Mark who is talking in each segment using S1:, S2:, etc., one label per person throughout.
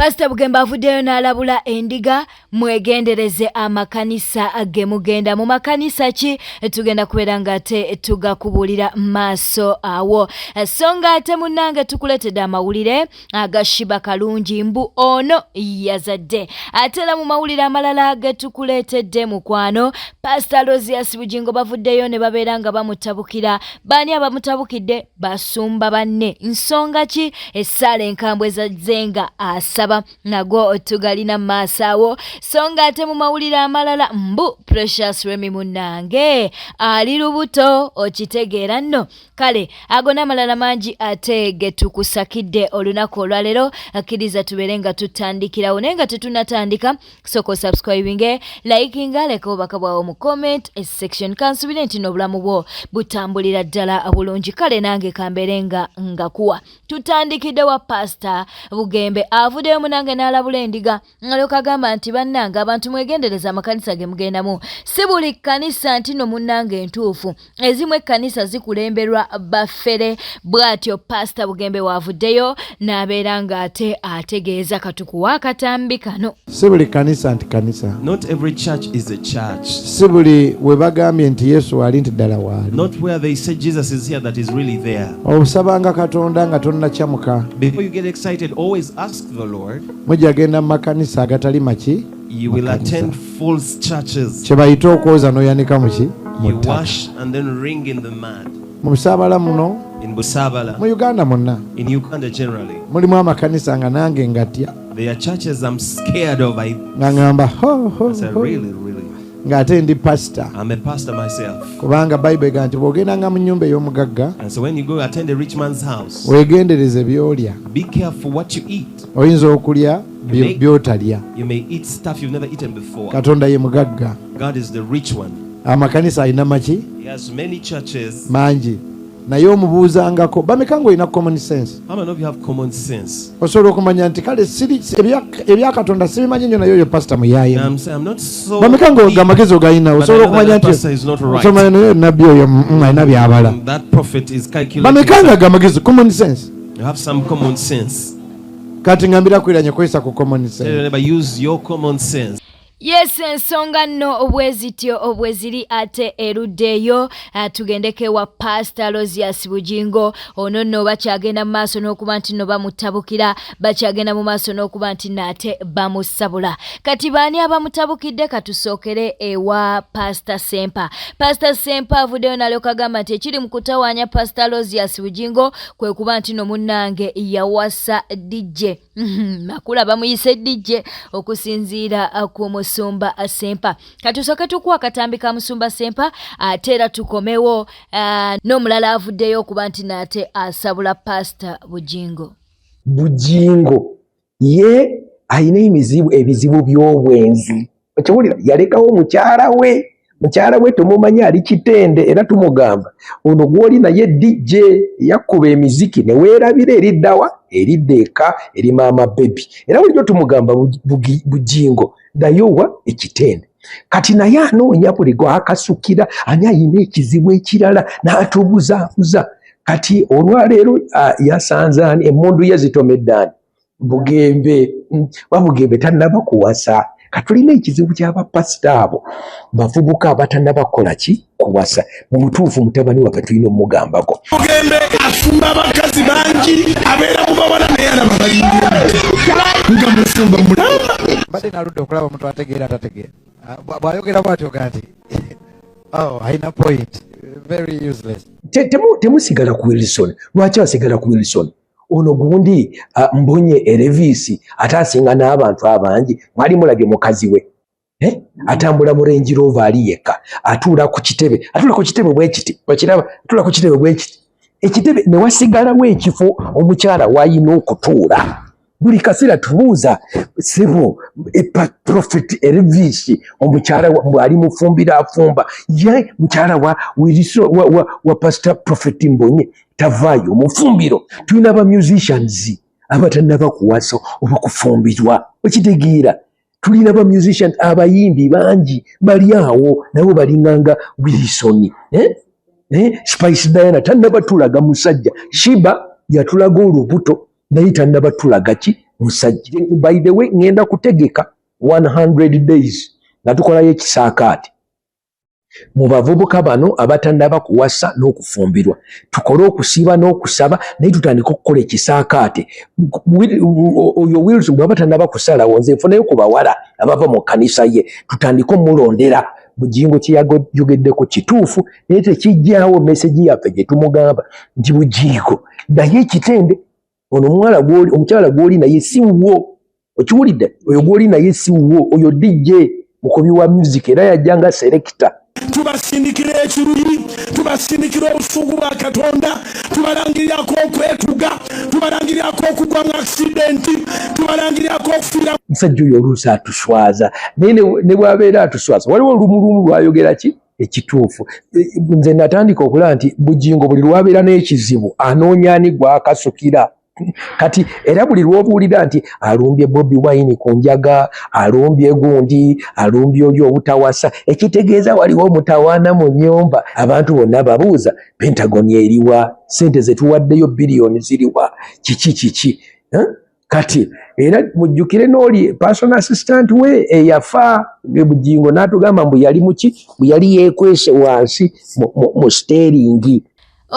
S1: Pasita Bugembe avuddeyo n'alabula endiga, mwegendereze amakanisa ge mugenda. Mu makanisa ki tugenda kubeera ng'ate tugakubuulira maaso awo. So ng'ate munnange tukuleetedde amawulire aga Shiba Kalungi, mbu ono yazadde. Ate era mu mawulire amalala ge tukuleetedde mukwano, Pasita Alozias Bugingo bavuddeyo ne babeera nga bamutabukira. Baani abamutabukidde? Basumba banne. Nsonga ki? Essaala enkambwe zazze nga asaba, nago tugalina mu maaso awo. So nga ate mu mawulire amalala, mbu Precious Remy munnange ali lubuto, okitegeera nno. Kale ago n'amalala mangi ate ge tukusakidde olunaku olwaleero. Akkiriza tubeere nga tutandikirawo, naye nga tetunnatandika, sooka osubscribinge, likinga, leka obubaka bwawo mu comment section. Kansubire nti n'obulamu bwo butambulira ddala bulungi. Kale nange kambeere nga ngakuwa. Tutandikidde wa Pasita Bugembe, avuddeyo munange n'alabula endiga, alyoka agamba nti bannange abantu mwegendereza amakanisa ge mugendamu. Si buli kkanisa nti no munnange entuufu, ezimu ekkanisa zikulemberwa bafere. Bw'atyo Pasita Bugembe waavuddeyo n'abeera ng'ate ategeeza. Katukuwa akatambi kano.
S2: Si buli kanisa nti kanisa.
S3: Not every church is a church.
S2: Si buli we bagambye nti Yesu waali nti ddala waali.
S3: Not where they say Jesus is here that is really there.
S2: Osabanga Katonda nga tonnakyamuka.
S3: Before you get excited, always ask the Lord.
S2: Mujja genda mu makanisa agatali maki.
S3: You will
S2: Makanisa.
S3: attend false churches.
S2: Kye bayita okwoza n'oyanika muki mu
S3: You
S2: ttaka.
S3: wash and then wring in the mud.
S2: Mu Busaabala muno,
S3: In Busabala,
S2: mu Uganda mwonna,
S3: in Uganda generally,
S2: mulimu amakanisa nga nange ngatya.
S3: There are churches I'm scared of. I,
S2: Nga ŋŋamba ho ho
S3: I say,
S2: ho.
S3: Really, really.
S2: Ng'ate ndi pasita.
S3: I'm a pastor myself.
S2: Kubanga Bayibuli egamba nti bw'ogendanga mu nnyumba ey'omugagga,
S3: And so when you go attend a rich man's house,
S2: weegendereze by'olya.
S3: Be careful what you eat.
S2: Oyinza okulya by'otalya.
S3: You may eat stuff you've never eaten before.
S2: Katonda ye mugagga.
S3: God is the rich one.
S2: Amakanisa alina maki?
S3: He has many churches.
S2: Mangi, naye omubuuzangako. Bameka ng'olina common sense?
S3: How many of you have common sense?
S2: Osobola okumanya nti kale siri ebya Katonda sibimanyi nnyo, naye oyo pasita muyaayemu.
S3: I'm saying I'm not so
S2: Bameka
S3: deep,
S2: nga amagezi ogayina?
S3: but I
S2: Osobola
S3: know that
S2: okumanya
S3: that
S2: nti
S3: pastor is not right.
S2: osomanya naye nabbi oyo alina byabala.
S3: That prophet is calculating.
S2: Bameka nga amagezi, common sense?
S3: You have some common sense.
S2: Kati ngambira kwiranye kozesa ku common
S3: Tell
S2: sense.
S3: your neighbor, use your common sense.
S1: Yes, ensonga nno bwe zityo bwe ziri. Ate eruddeeyo tugendeko ewa Pasita Alozias Bugingo. Ono nno bakyagenda mu maaso n'okuba nti nno bamutabukira, bakyagenda mu maaso n'okuba nti naate bamusabula. Kati baani abamutabukidde? Katusookere ewa Pasita Sempa. Pasita Sempa avuddeyo n'alyoka agamba nti ekiri mu kutawaanya Pasita Alozias Bugingo kwe kuba nti no munnange yawasa DJ. Makula bamuyise DJ okusinziira ku musumba Sempa. Katusooke tukuwa akatambi ka musumba Sempa, ate era tukomewo n'omulala avuddeyo okuba nti naate asabula Pasita Bugingo.
S4: Bugingo ye alina emizibu, ebizibu by'obwenzi, okiwulira? Yalekawo mukyala we, mukyala we tumumanyi ali Kitende, era tumugamba ono gw'oli naye DJ yakkuba emiziki ne weerabira eriddawa, eridda eka eri maama baby. Era bulijjo tumugamba Bugingo ddayo wa Ekitende. Kati naye anoonya buli gwakasukira ani ayina ekizibu ekirala n'atubuzaabuza. Kati olwaleero yasanze ani? Emmundu ye zitomedde ani? Bugembe. Babugembe tannaba kuwasa. Katulina ekizibu ky'abapasita abo bavubuka abatannaba kukola ki? Kuwasa. Mu butuufu mutabani waffe tulina omugambako.
S5: Bugembe afumba abakazi bangi, abeera mu bawala, naye alaba balinga nga mufumba mulamba.
S2: Mbadde naludde okulaba omuntu ategeera atategeera. Ah, bw'ayogera bw'atyo ga nti oh, alina point. Very useless.
S4: Temusigala ku Wilson. Lwaki asigala ku Wilson? Ono gundi Mbonye Erevisi ate asinga n'abantu abangi. Mwali mulabye mukazi we, eh? Atambula mu Range Rover, ali yekka, atuula ku kitebe, atuula ku kitebe bwekiti, okiraba? Atuula ku kitebe bwekiti, ekitebe ne wasigalawo ekifo omukyala wayina okutuula. Buli kaseera tubuuza, sebo Prophet Elvis, omukyala bw'ali mufumbira afumba ye mukyala wa Wilson, wa Pastor Prophet Mbonye tavaayo mufumbiro. Tulina aba musicians abatannaba kuwasa oba kufumbirwa, okitegeera? Tulina ba musicians, abayimbi bangi bali awo, nabo balinganga Wilson, eh? Eh? Spice Diana tannaba tulaga musajja. Shiba yatulaga olubuto naye tannaba tulaga ki? Musajja, by the way, ngenda kutegeka 100 days nga tukolayo ekisaakaate mu bavubuka bano abatannaba kuwasa n'okufumbirwa, tukole okusiiba n'okusaba, naye tutandike okukola ekisaakaate. Oyo Wilson bw'aba tannaba kusalawo, nze nfunayo ku bawala abava mu kkanisa ye, tutandike omulondera. Bugingo kye yayogeddeko kituufu, naye tekijjaawo message yaffe gye tumugamba nti, Bugingo, ddayo ekitende. Ono omuwala gw'oli, omukyala gw'oli naye si wuwo. Okiwulidde? Oyo gw'oli naye si wuwo. Oyo DJ, mukubi wa music, era yajja nga selector.
S5: Tubasindikira ekiruyi, tubasindikira obusungu bwa Katonda, tubalangirirako okwetuga, tubalangirirako okugwa mu accident, tubalangirirako okufiira.
S4: Musajja oyo oluusi atuswaza, naye ne bw'abeera atuswaza, waliwo olumulumu lwayogera ki ekituufu. Nze natandika okulaba nti Bugingo buli lwabeera n'ekizibu anoonya ani gwakasukira. Kati era buli lw'obuulira nti alumbye Bobi Wine ku njaga, alumbye gundi, alumbye oli obutawasa, ekitegeeza waliwo omutawaana mu nnyumba. Abantu bonna babuuza, Pentagon eriwa? Sente zetuwaddeyo biliyoni ziriwa? Kiki kiki, eh? Kati era mujjukire n'oli personal assistant we eyafa, Bugingo n'atugamba mbu yali muki, mbu yali yeekwese wansi mu steering.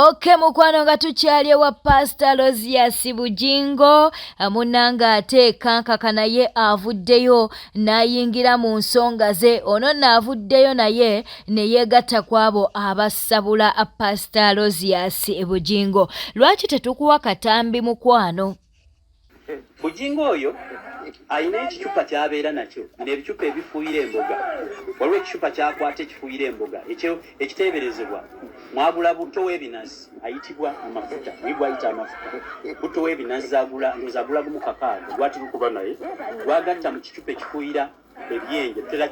S1: Ok mukwano, nga tukyali ewa Pasita Aloysius Bugingo, munnanga ate Kankaka naye avuddeyo n'ayingira mu nsonga ze. Ono nno avuddeyo naye ne yeegatta ku abo abasabula Pasita Aloysius Bugingo. Lwaki tetukuwa katambi, mukwano?
S6: Bugingo oyo alina ekicupa ky'abeera nakyo, bino ebicupa ebifuuyira emboga. Waliwo ekicupa ky'akwata ekifuuyira emboga ekyo ekiteeberezebwa mwagula buto w'ebinazi ayitibwa amafuta, naye gwayita amafuta, buto w'ebinazi agula, ndowooza agula gumu kakaaga, gwatiri kuba naye gwagatta mu kicupa ekifuuyira ebyenje, tutera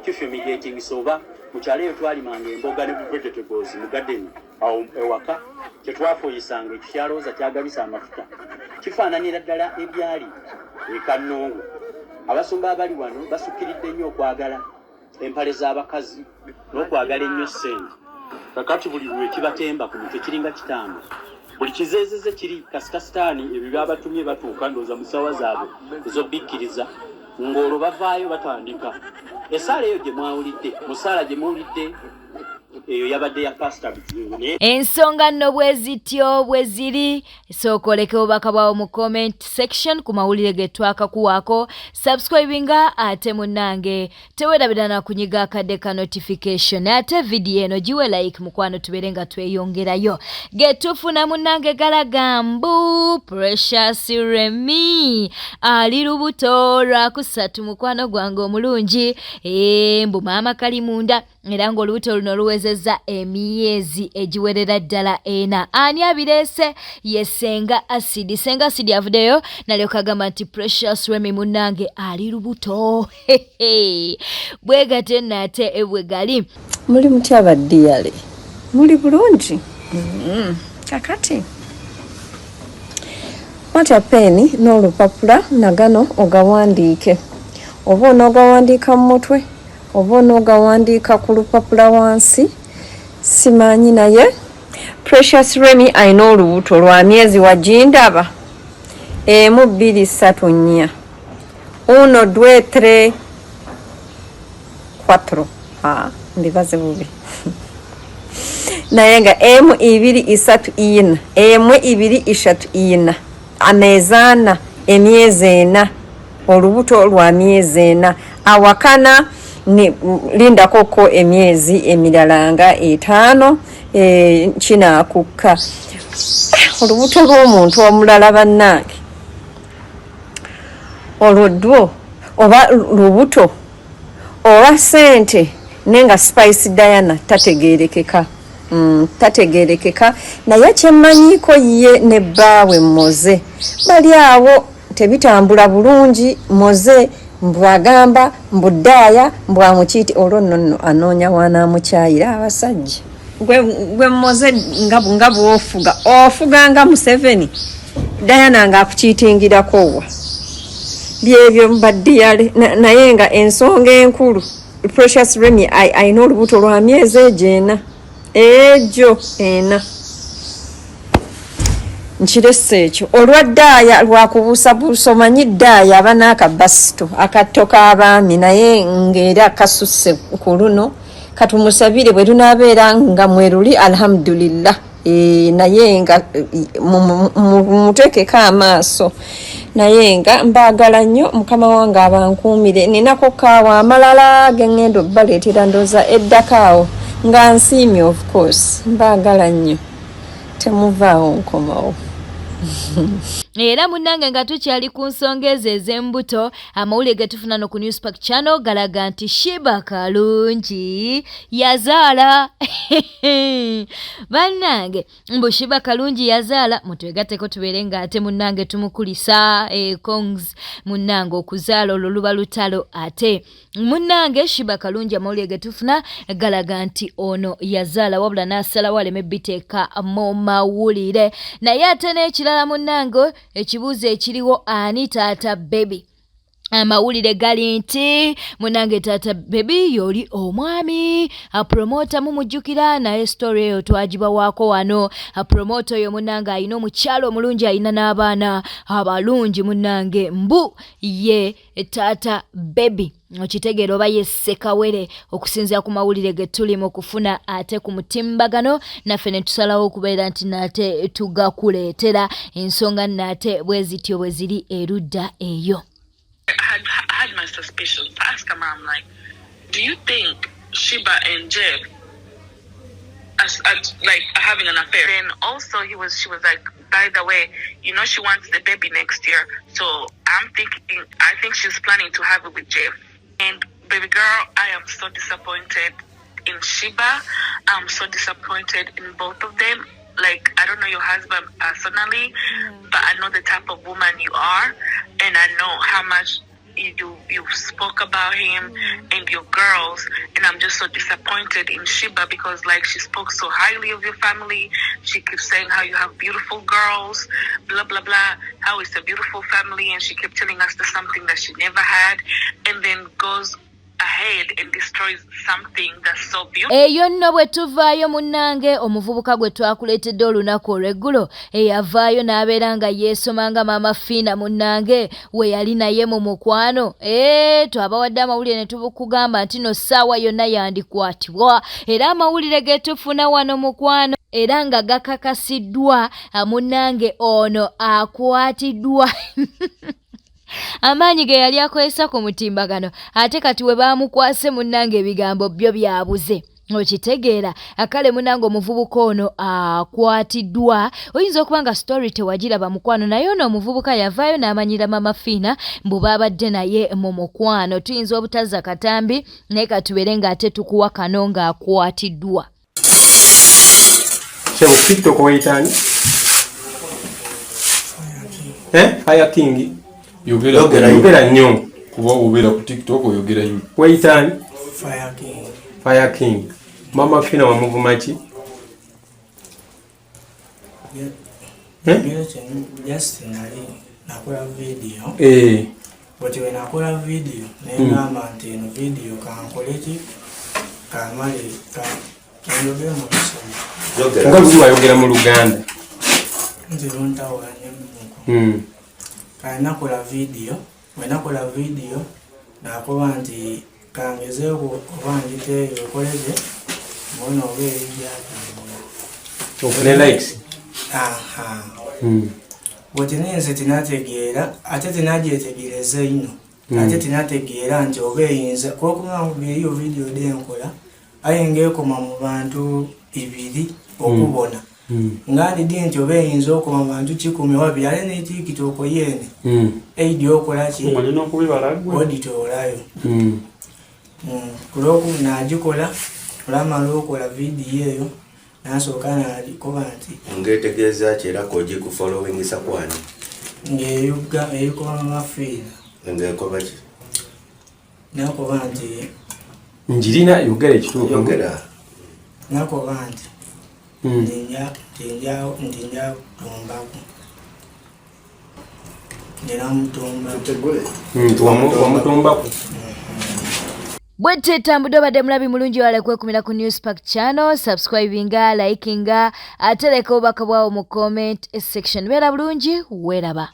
S6: kifumigatingisa. Oba mu kyalo eyo twalimanga emboga ne vegetables mu garden awo ewaka, kyetwafuuyisanga ekyo kyalowooza kyagabisa amafuta, kifaananira ddala ebyali ekannongo. Abasumba abali wano basukkiridde nnyo okwagala empale z'abakazi n'okwagala ennyo ssente. Kakati buli lwe kibatemba ku mutwe kiringa kitambo, buli kizeezeze kiri kasita sitaani ebyo byabatumye batuuka, ndowooza mu ssaawa zaabwe ez'obbikkiriza, ng'olwo bavaayo batandika essaala eyo gye mwawulidde. Mu ssaala gye muwulidde eyo yabadde ya Pasita Bugingo, naye
S1: Ensonga nno bwe zityo bwe ziri. Sooka oleke obubaka bwawo mu comment section ku mawulire ge twakakuwaako. Subscribinga, ate munnange teweerabira na kunyiga akadde ka notification, ate vidiyo eno giwe like, mukwano, tubeere nga tweyongerayo. Ge tufuna munnange galaga mbu Precious Remy ali lubuto lwakusatu. Mukwano gwange omulungi, mbu maama kali munda, era ng'olubuto luno luwezezza emyezi egiwerera ddala 4. Ani abireese? Ye Senga Acid. Senga Acid avuddeyo nalyoka agamba nti Precious Remy munnange ali lubuto. Bwe gatyo nno ate bwe gali.
S7: Muli mutya baddiyale? Muli bulungi? Kakati kwata peeni n'olupapula, nagano ogawandiike, oba onoogawandiika mu mutwe oba onoogawandiika ku lupapula wansi, simanyi. Naye Precious Remy alina olubuto lwa myezi wagindaba emu, bbiri, ssatu, nnya, uno, due, tre, quattro. Ah, mbibaze bubi, naye nga emu, ibiri, isatu, ina, emwe, ibiri, ishatu, ina, ameezi 4, emyezi 4, olubuto lwa myezi 4. Awakana lindakoko emyezi emirala nga 5, kinaakukka. Olubuto lw'omuntu omulala, bannange, olwo ddwo oba lubuto olwa ssente? Naye nga Spice Diana tategerekeka, tategerekeka. Naye kyemmanyiiko, ye ne bbaawe Moze bali awo tebitambula bulungi. Moze mbwagamba mbuddaaya mbwamukiiti, olwo nno nno anoonya waanaamukyayira abasajja. Gwe Moze, nga bwofuga ofuga nga Museveni, Diana ng'akukiitingirako wa? Byebyo baddiyale. Naye nga ensonga enkulu, Precious Remy alina olubuto lwa myezi egyo 4, egyo 4. Nkiresse ekyo olwa ddaaya lwakubuusabuusa omanyi ddaaya aba n'akabasito akatto k'abaami naye ng'era kasusse ku luno katumusabire bwe lunaabeera nga mweruli alhamdulillah e, naye nga e, muteekeko amaaso naye nga mbaagala nnyo mukama wange abankuumire ninako kaawa amalala gengenda obbaleetera ndooza eddako awo nga nsiimye of course mbaagala nnyo Temuvaawo nkomawo.
S1: Era munnange nga tukyali ku nsonga ezo ez'embuto, amawulire ge tufuna no ku Newspark Channel galaga nti Sheebah Kalungi yazaala. Bannange mbu Sheebah Kalungi yazaala, mutwegatteko tubeere ng'ate munnange tumukulisa eh, congs munnange okuzaala olwo luba lutalo ate Munnange Shiba Kalungi amawulire ge tufuna galaga nti ono yazaala wabula n'asalawo aleme biteeka mu mawulire. Naye ate n'ekirala munnange ekibuuzo ekiriwo ani taata bebi? Amawulire gali nti munange taata bebi yoli omwami apromota mumujjukira naye story eyo twagibawaako wano. Apromota oyo munange alina omukyalo omulungi alina n'abaana abalungi munange mbu ye taata baby okitegeera oba ye ssekawere okusinziira ku mawulire ge tuli mu kufuna ate ku mutimbagano naffe ne tusalawo okubeera nti naate tugakuleetera ensonga naate bwe zityo bwe ziri erudda eyo.
S8: Do you think Shiba and Jeff as, as like having an affair? Then also he was she was like, by the way, you know she wants the baby next year. So I'm thinking I think she's planning to have it with Jeff. And baby girl, I am so disappointed in Shiba. I'm so disappointed in both of them. Like I don't know your husband personally, but I know the type of woman you are and I know how much you you spoke about him and your girls and I'm just so disappointed in Shiba because like she spoke so highly of your family. She keeps saying how you have beautiful girls, blah blah blah, how it's a beautiful family and she kept telling us there's something that she never had and then goes
S1: Eyo nno bwe tuvaayo munnange omuvubuka gwe twakuleetedde olunaku olw'eggulo eyavaayo n'abeera nga yeesoma nga maama Fiina munnange we yali naye mu mukwano. Ee, twabawadde amawulire ne tukugamba nti no ssaawa yonna yandikwatibwa era amawulire ge tufuna wano mukwano era nga gakakasiddwa munnange ono akwatiddwa Amaanyi ge yali akozesa ku mutimbagano ate kati we baamukwase munnange ebigambo byo byabuze okitegeera kale munange omuvubuka ono akwatiddwa oyinza okuba nga story tewagiraba mukwano naye ono omuvubuka yavaayo n'amanyira mama fiina mbu baabadde naye mu mukwano tuyinza obutazza katambi naye katubeere ng'ate tukuwa kano ng'akwatiddwa
S9: Sebo TikTok weyita ani? Eh? Fire King.
S10: Yogera
S9: yogera nnyo.
S10: Kuba obeera ku TikTok oyogera nnyo.
S9: Weyita ani?
S11: Fire King.
S9: Fire King. Mama Fina wamuvuma ki?
S11: Eh? Just nali nakola video.
S9: Eh.
S11: But when nakola video nengamba hmm. nti eno video kankole ki kamale kanjogere mu lusoma.
S9: Nga buli wayogera mu Luganda.
S11: Nze luntawanya muko.
S9: Hmm.
S11: Kale nakola video, bwe nakola video nakoba nti kangezeeko oba njiteeyo ekoleze mbona oba eri gyatambula.
S9: Ofune likes.
S11: Aha.
S9: Hmm.
S11: Bweti ninze tinategeera ate tinagyetegereza ino ate tinategeera nti oba eyinza kuba eriyo vidiyo denkola aye ng'ekoma mu bantu ibiri okubona nga ndidi nti oba eyinza okoma mu bantu kikumi oba bibiri ate ne tiktok yeene eidi okola ki
S12: Omanyi n'okubibala ggwe?
S11: oditoolayo kulwoku nagikola olwamala okola vidiyo eyo nasooka nagikoba nti
S13: Ng'etegeeza ki era k'ogikufollowingisa kwani?
S11: Ng'eyuga eyikoba mama Fiina.
S13: Ng'ekoba ki?
S11: Nakoba nti
S9: Njirina yogera ekituufu.
S13: Yogera.
S11: Nakoba nti nti nja nti nja kutumbaku nti namutumbaku.
S9: Nti wamutumbaku.
S1: Bwetyo etambudde. Obadde mulabi mulungi, wale kwekumira ku Newspark channel, subscribinga, likinga, ate leka obubaka bwawo mu comment section. Beera bulungi, weeraba.